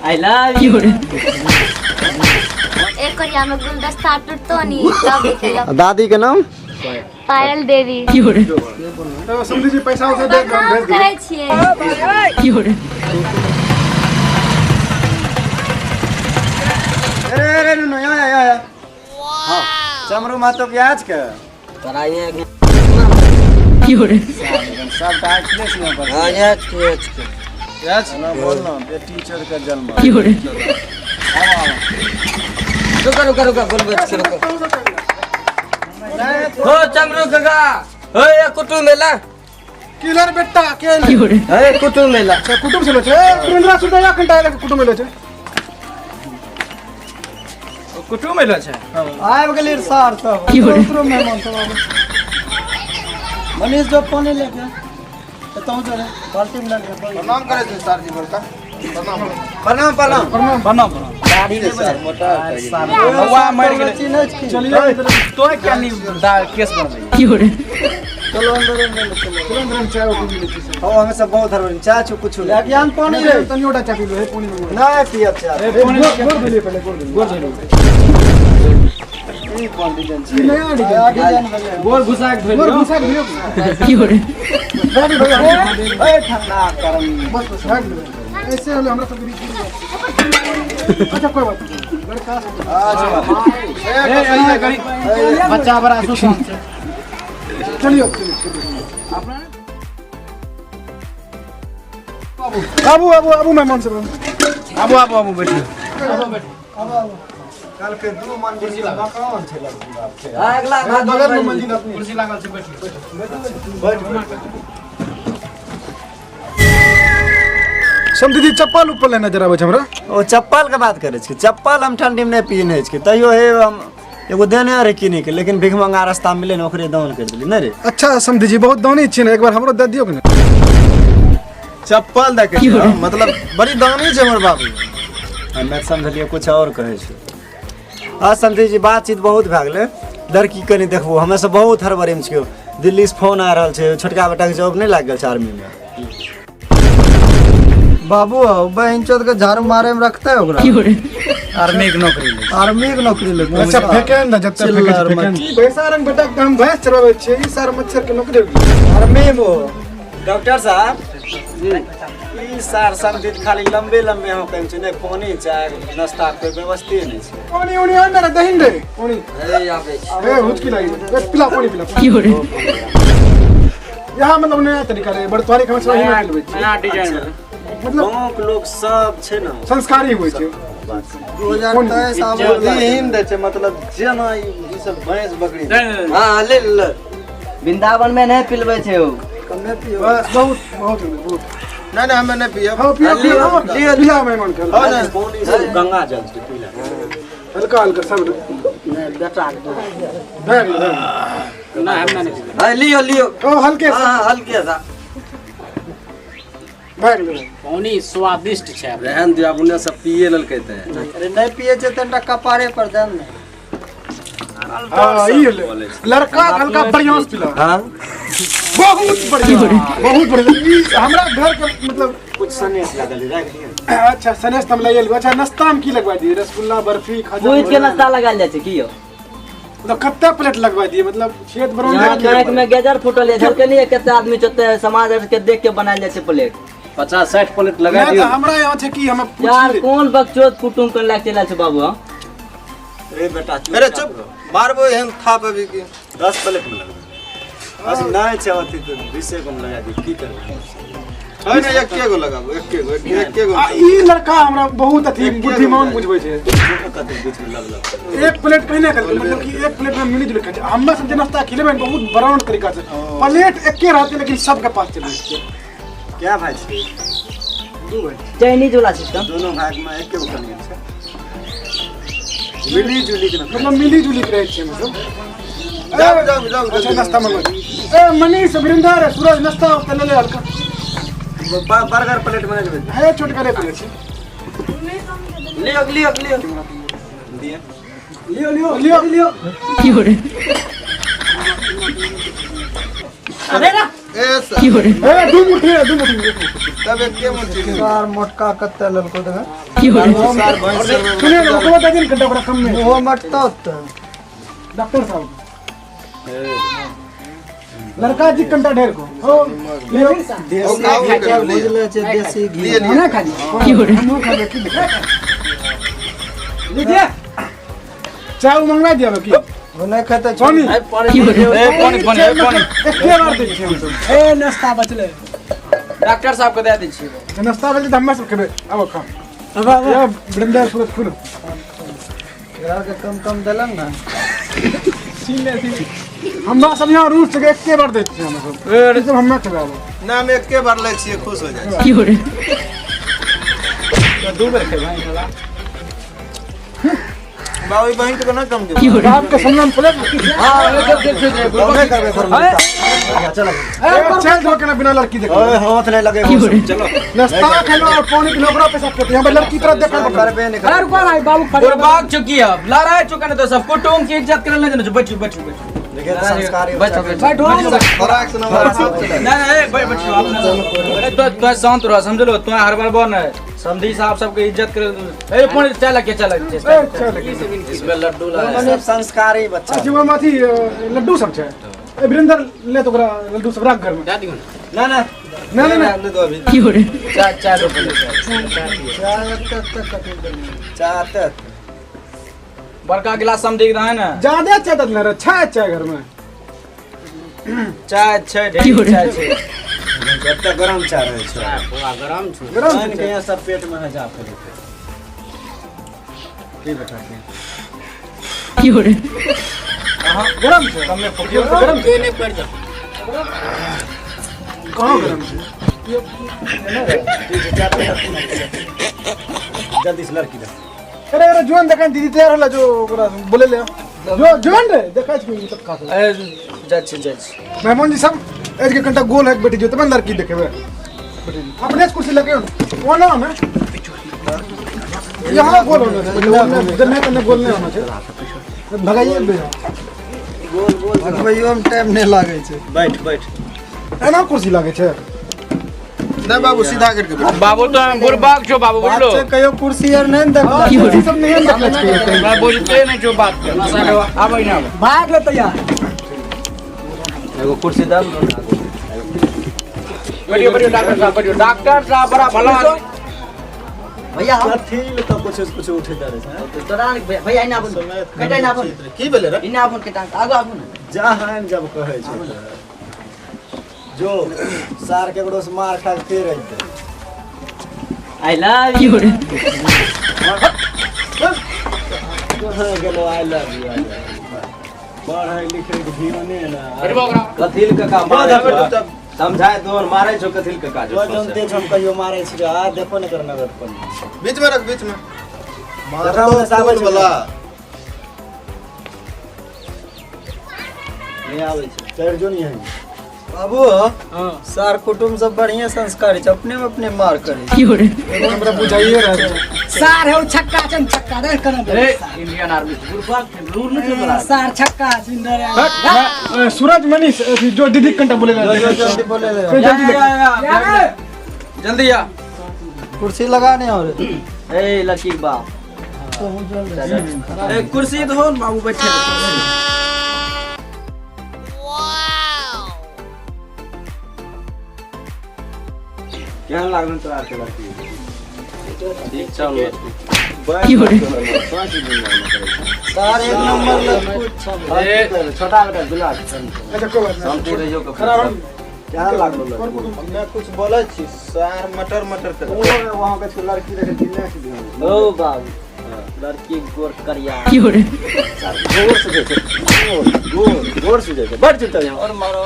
I love you. एक Korea में गुलदस्ता टूटतो नहीं तब खेलब। दादी के नाम? पायल देवी। तो समझी जी पैसा उसे दे प्रणाम भेज दियो। करै छियै। अरे अरे नुनू यहाँ यहाँ यहाँ। हाँ चमरू महतो के आज के तोरा ये सब अखिलेश यहाँ पर। हां ये के के ना बोल ना बेटी चोर के जन्म। रुका रुका रुका बोल बोल के रुको। हो चमरू काका, हो ये कुटुंब मेला। किलर बेटा के ए कुटुंब मेला। अच्छा कुटुंब से लो छे। वृंद्रा सुधा या कंटा ले कुटुंब मेलो छे। कुटुंब मेला छे। आबि गेली सार सब। उतरो मेहमान सब आबे। मनीष जो पानी लेके एतौ जो रे बाल्टी में लगे। प्रणाम करे छे सर जी बड़का। प्रणाम प्रणाम प्रणाम प्रणाम प्रणाम। दाढ़ी ले सर मोटा बौआ मर गेलै। चलिए तो क्या नी केस बनबै। चलो अंदर अंदर चलो। तुरंत तुरंत चाय पी ले छी। हो हमें सब बहुत हरबड़ी चाय छु कुछ ले ज्ञान पानी रे तनी ओटा चाय पी ले पानी में। नहीं पियब चाय। गोर गोर धोलिए पहले गोर धोलिए। गोर धोलिए। ई कोन डिजाइन छै? नया डिजाइन। गोर घुसा के धोइ गोर घुसा के धोइयो। ए ठंडा करम बस बस भाग ले। ऐसे होले हमरा सब बीच। अच्छा कोई बात नहीं। लड़का सब अच्छा ए ऐसे करी बच्चा बड़ा सुशांत छै। चलियो चलियो। आबू आबू आबू मेहमान सब। आबू आबू आबू बैठियो। कल के दू मंजिल मकान छै लगभग बाप छै। अगला बगल में मंजिल अपनी। कुर्सी लागल छै बैठियो। बैठ समधी जी चप्पल ऊपर लेना जरा बच हमरा। ओ चप्पल के बात करे छी। चप्पल हम ठंडी में नहीं पीने छी तैयो हे हम एगो देने रहे किने के, लेकिन भीख मंगा रास्ता मिले ने ओकरे दान कर देली नहीं रे। अच्छा समधी जी बहुत दानी छी ने, एक बार हमरो दे दियो के ने। चप्पल दे के मतलब बड़ी दानी छै हमर बाबू। हमे समझलिए कुछ और कहै छै। आ समधी जी बातचीत बहुत भए गेलै। लड़की कनि देखबो हमे सब बहुत हड़बड़ी में छियो। दिल्ली से फोन आ रहल छै, छोटका बेटा के जॉब नहीं लाग गेल छै आर्मी में। बाबू बहन चोद के झाड़ू मारे में रखते है ओकरा। आर्मी के नौकरी ले। आर्मी के नौकरी ले। अच्छा फेके न जब तक फेके फेके। भैंसा रंग बेटा के हम भैंस चराबै छियै, ई सार मच्छर के नौकरी। आर्मी में डॉक्टर साहब ई सार समझित खाली लंबे लंबे हो कहीं छै नहीं पानी चाय नाश्ता कोई व्यवस्था नहीं छै। पानी उनी आन रे दहिन रे पानी। ए आबे ए हुचकी लागि ए पिला पानी पिला। यहाँ मतलब नया तरीका रे बड़ तोरी खाना सही ना पिलबै छी। नया डिजाइन में मतलब गांव के लोग सब छै ना संस्कारी होइ छै। 2023 आबो हीन दै छै मतलब जेना ई सब भैंस बकरी। हां ले ले। वृंदावन में नहीं पिलबै छै ओ। कमे पियो बस बहुत बहुत बहुत। नहीं नहीं हमें नहीं पियब। हां पियो पियो लियो पिला मेहमान के। हां पानी सब गंगा जल छै पीला। हल्का हल्का सब नहीं बेटा के दो। भए गेलै। ना हम नहीं पीबै। हां लियो लियो। ओ हल्के हां हल्के सा भए गेलै। पानी स्वादिष्ट छै। रहन दिया बुने सब पिए ललकै ते। अरे नहीं पिए छै तनटा कपारे पर दन ने। हां ई लड़का हल्का बढ़िया से पिला। हां बहुत बढ़िया बहुत बढ़िया। ई हमरा घर के मतलब कुछ सनेस लागल राख दियो। अच्छा सनेस हम लए गेल। अच्छा नाश्ता में की लगवा दिए? रसगुल्ला बर्फी खाजा। पूछ के नाश्ता लगायल जाइ छै की यो? मतलब कत्ते प्लेट लगवा दिए? मतलब छेद बरोन यहाँ में गेजर फुटल है झलके नहीं कत्ते आदमी चोते समाज के देख के बनायल जाइ छै प्लेट। 50-60 प्लेट लगा दियो। हमरा यहाँ छै कि हम यार कोन बकचोद कुटुम कर लाग चलल छै बाबू। हां रे बेटा चुप। अरे चुप मारबो एहन थाप अभी की 10 प्लेट में लगबे। बस नहीं छै अथी तो 20 गो में लगा दी की करबै। है ना एके गो लगाबो एके गो एके गो। आ ई लड़का हमरा बहुत अथी बुद्धिमान बुझबै छै। कते बीच में लगलक एक प्लेट पहिने कर मतलब कि एक प्लेट में मिली जुली खाइ छै। हमरा सब जे नाश्ता खिलेबै बहुत बराउन तरीका से प्लेट एके रहतै लेकिन सबके पास चलि जेतै। क्या भाई छै? दू भाई। चाइनीज वाला सिस्टम। दोनों भाग में एके गो कनिया छै। मिली जुली के मतलब मिली जुली के रहै छै मतलब। जाओ जाओ जाओ। अच्छा नाश्ता मंगो। ए मनीष वृंदा सूरज नाश्ता ले ले हल्का। बर्गर प्लेट में लेबै है छोटका रे प्लेट छै। लियो लियो लियो दिए लियो लियो लियो लियो। अरे ना ए ए दू मुट्ठी है, दू मुट्ठी। तब एके मुट्ठी। सार मोटका कत्ते ललको देख। सार भैंस सुनिए ना, ओकरो दे दिन कट्टा ओकरा कम में। मुहो मटतो त डॉक्टर साहब लड़का जी कंटा ढेर को हो ले देसी बुझले छै देसी घी। लिए लिए ना खाली हम खा की लीजिए चाय मंगवा दिया की वो नहीं खेते पानी पानी पानी पानी पानी एके बार दै छियै हमसब। ए नाश्ता बचले डॉक्टर साहब के दे दै छियै। नाश्ता बचले तऽ हम्मे सब खेबै। आबो खा। अब अब या वृंदा सूरज खुलो। एकरा के कम कम देलन ना। हमरा सब यहाँ रूस के एके बार दै छियै हम सब। ई सब हम्मे खेबै आबो। ना हम एके बार लै छियै खुश हो जाइ छियै। दू बेर खेबै साला। बाबू बहिन के ना कम दे। बाप के सम्मान प्लेट। हां कमे करबे कर चल ए चल दो के ना बिना लड़की देखे। ओए हाथ नहीं लगे चलो नाश्ता खेलो और पानी पीलो ओकरा पैसा कट। यहाँ पर लड़की तरफ देखल करबे नहीं अरे रुको भाई बाबू खड़े बुर्बाक चुकी है लड़ाई चुका नहीं तो सब कुटुंब की इज्जत करे नहीं देना। बैठो बैठो बैठो देखिए संस्कारी बैठो बैठो फराक से नंबर ना ना ए बैठो अपना अरे तो शांत रहो समझ लो तो हर बार बन है समधी साहब सबके इज्जत करे। ए पानी चल के चल इसमें लड्डू ला सब संस्कारी बच्चा। अच्छा वो माथी लड्डू सब छै। ए वीरेंद्र ले तो ओकरा लड्डू सब राख घर में। दे दियो ना ना ना ना ना दो अभी चार चार रुपए चार तक बड़का गिलास हम देख रहा है ना। ज्यादा चाय दे रहा छह चाय घर में चाय छै ढेर चाय छै। कते गरम चाय रहै छै। पूरा गरम छै। गरम पानि के यहाँ सब पेट में जा फैले की बेटा के गरम छै कम में फुकियो गरम के नहीं पड़ जा कहाँ गरम छै। जल्दी से लड़की दे। अरे अरे जोन देखा दीदी तैयार होला जो ओकरा बोले ले जो जोन रे देखा छै सब खा ए जा छै जा छै मेहमान जी सब एज के कंटा गोल है बेटी जो तब लड़की देखेबे बेटी अपने से कुर्सी लगे वो ना हमें यहाँ गोल होना चाहिए जन्ने तन्ने गोल नहीं होना चाहिए भगाइए बे गोल गोल भगवैयो में टाइम नहीं लागे छै। बैठ बैठ एना कुर्सी लागे छै। ना बाबू सीधा करके बैठ। बाबू तो बुर्बाक छो बाबू बुझलो बात छै कहियो कुर्सी आर नहीं देखला। कुर्सी सब नहीं देखले छै। मैं बुझते नहीं जो बात के आबै ना भाग ले तैयार एगो कुर्सी दम बैठियो बैठियो डॉक्टर साहब बैठियो। डॉक्टर साहब बड़ा भला भैया हम कथी ले तो कुछ कुछ उठे दरे छै। तोरा भैया इना आबू कटा इना आबू की भेलै रे इना आबू कटा आगू आबू ना जा हम जब कहै छै जो सार के केकरो से मार खा के फेर अइते। I love you. कहाँ गेलो I love you. पढ़ै लिखै के ध्याने ना। कथिल काका मारे समझाए तो मारे छो कथिल काका जो जनते छो हम कहियो मारे छी आ देखो ने कर नगर पर बीच में रख बीच में मारो साबे वाला नहीं आवे छै चढ़ जो नहीं है बाबू। हां सार कुटुंब सब बढ़िया संस्कारी छै अपने में अपने मार करे हमरा बुझाइए रहा है सार है छक्का छन छक्का रे कना ए इंडियन आर्मी बुर्बाक रूल नहीं तोरा सार छक्का जिंदर है। सूरज मनीष जो दीदी कंटा बोले जल्दी बोले ले जल्दी जल्दी आ कुर्सी लगाने और ए लड़की के बाप ए कुर्सी दो बाबू बैठे। केहन लागल तोरा के लड़की? ठीक चल सार एक नंबर लड़की छोटा बेटा दुलार अच्छा कोई बात नहीं शांति रहियो खराब केहन लागल हम्मे कुछ बोलै छी सार मटर मटर कर ओ वहां के लड़की देखे दिने से ध्यान। ओ बाबू लड़की गोर करिया गोर से छै गोर गोर गोर से छै बैठ चुप यहाँ और मारो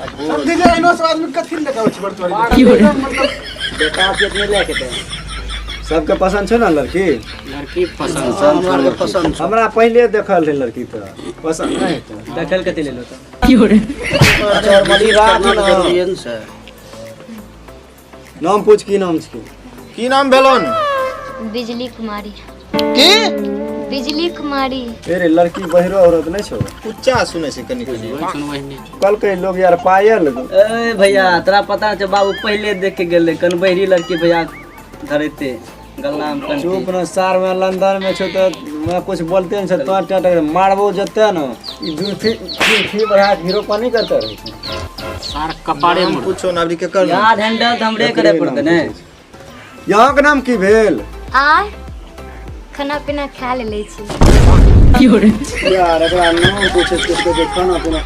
समझी जे एनो सब आदमी कथि लेके छै बड़ तोरी मतलब बेटा के इतने लेके दे। सबके पसंद छै ना लड़की? लड़की पसंद हमरा पसंद हमरा पहले देखल रहे लड़की तो पसंद नहीं तो देखल कथि लेलो तो नाम पूछ की नाम छी? की नाम भेलन? बिजली कुमारी। की बिजली कुमारी। अरे लड़की बहिरो औरत नहीं छो, उच्चा सुनै छै कनी कनी। कहलकै लोग यार पायल। ए भैया तोरा पता छै बाबू पहले देख के गेलै कन बहिरी लड़की भैया धरते गल्ला में कन। चुप न सार, में लंदन में छो तो मैं कुछ बोलते नहीं छो, तो टाटा मारबो जते न ई जुल्फी जुल्फी बढ़ा के हीरो पानी करते रहे छै। सार कपारे नाम पूछो ना अबरी के कर याद हैंडल त हमरे करे पड़ते ने। यहाँ के नाम की भेल? आ खाना पीना खा ले छी। यार एकरा नाम पूछे छै के खाना पीना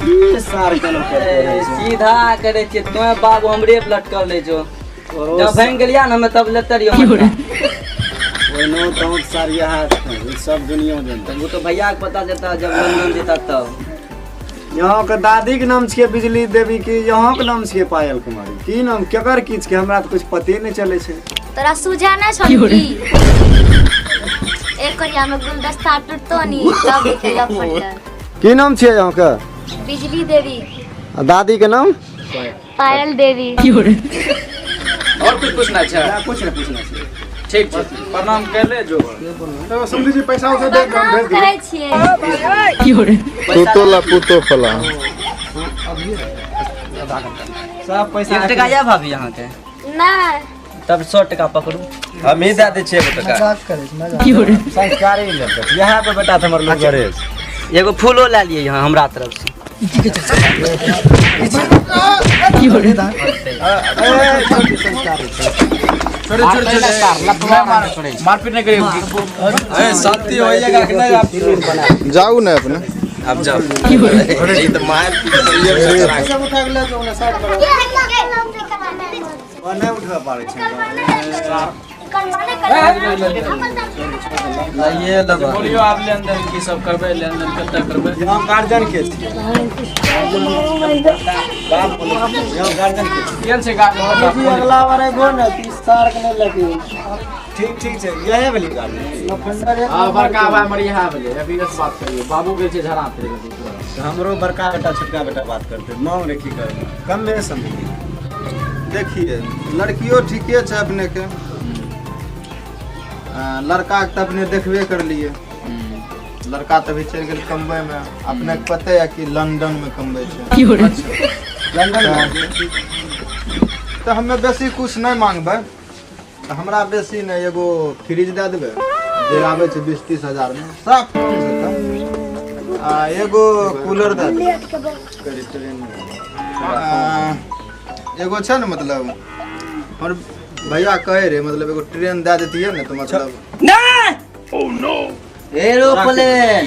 ई सार केना करते रहे छै। सीधा करे छियै तो बाबू हमरे पर लटकल रहे छो। जब भांग गेलिया न हमें तब लेते रहियो। ओइनो तो सार यहाँ सब दुनिया जानते। वो तो भैया के पता चलता जब लंदन जेता तब। यहाँ के दादी के नाम छियै बिजली देवी की, यहाँ के नाम छियै पायल कुमारी, की नाम केकर की छियै हमरा तो कुछ पते नहीं चले छै। तोरा सूझा ना छौ की? एक करिया में गुलदस्ता टूटतो नी तब खेलब फटल। की नाम छियै यहाँ के? बिजली देवी। आ दादी के नाम? पायल देवी। और कुछ पूछना छै? ना कुछ नहीं पूछना छै। ठीक छै, प्रणाम कर ले जो। तो समझी जी पैसा उसे दे प्रणाम भेज दियो। करै छियै। तू ला पुतो फला। सब पैसा 1 टका या भाभी यहाँ के? ना तब 100 टका पकड़ू। हम ही दे दै छियै 1 टका। संस्कारी लड़का यहाँ पे बेटा हमर लोग करे। एगो फूलो ले लिए यहाँ हमरा तरफ से। छोड़ो छोड़ो छोड़ो, मारपीट नहीं करियो। ए शांति होइएगा कि नहीं आप? जाऊ ने अपने आप जाओ। ई त मार सब उठा के ले जाओ ना साइड पर। नहीं उठा पारे छै। ये लगा बोलियो आप लेन देन की सब करबै, लेन देन कते करबै? यहाँ गार्जियन के छियै। बाप बोलो यहाँ गार्जियन के छियै। केहन छै गार्जियन? अगला बार आइबो ने 30 साल के नहीं लगी। ठीक ठीक छै, यहे भेली गार्जियन। हां बड़का भाई हमर यहाँ भेलै, अभी से बात करियो। बाबू गेल छै झड़ा पे। हमरो बड़का बेटा छोटका बेटा बात करते मांग रे की करबै कम में समझ। देखिए लड़कियों ठीके छै अपने के, लड़का के तो अपने देखबे कर लिए। लड़का तो अभी चलि गेल कमबै में, अपने के पते है कि लंदन में कमबै छै। लंदन में तो हमें बेसी कुछ नहीं मांगबै, तो हमरा बेसी नहीं एगो फ्रिज दे देबै जे आबै छै 20-30 हजार में साफ कम से कम, आ एगो कूलर दे देबै, एगो छै ने मतलब हमर भैया कहे रहे मतलब एगो ट्रेन दे देतियै ने तो मतलब नहीं। Oh no aeroplane.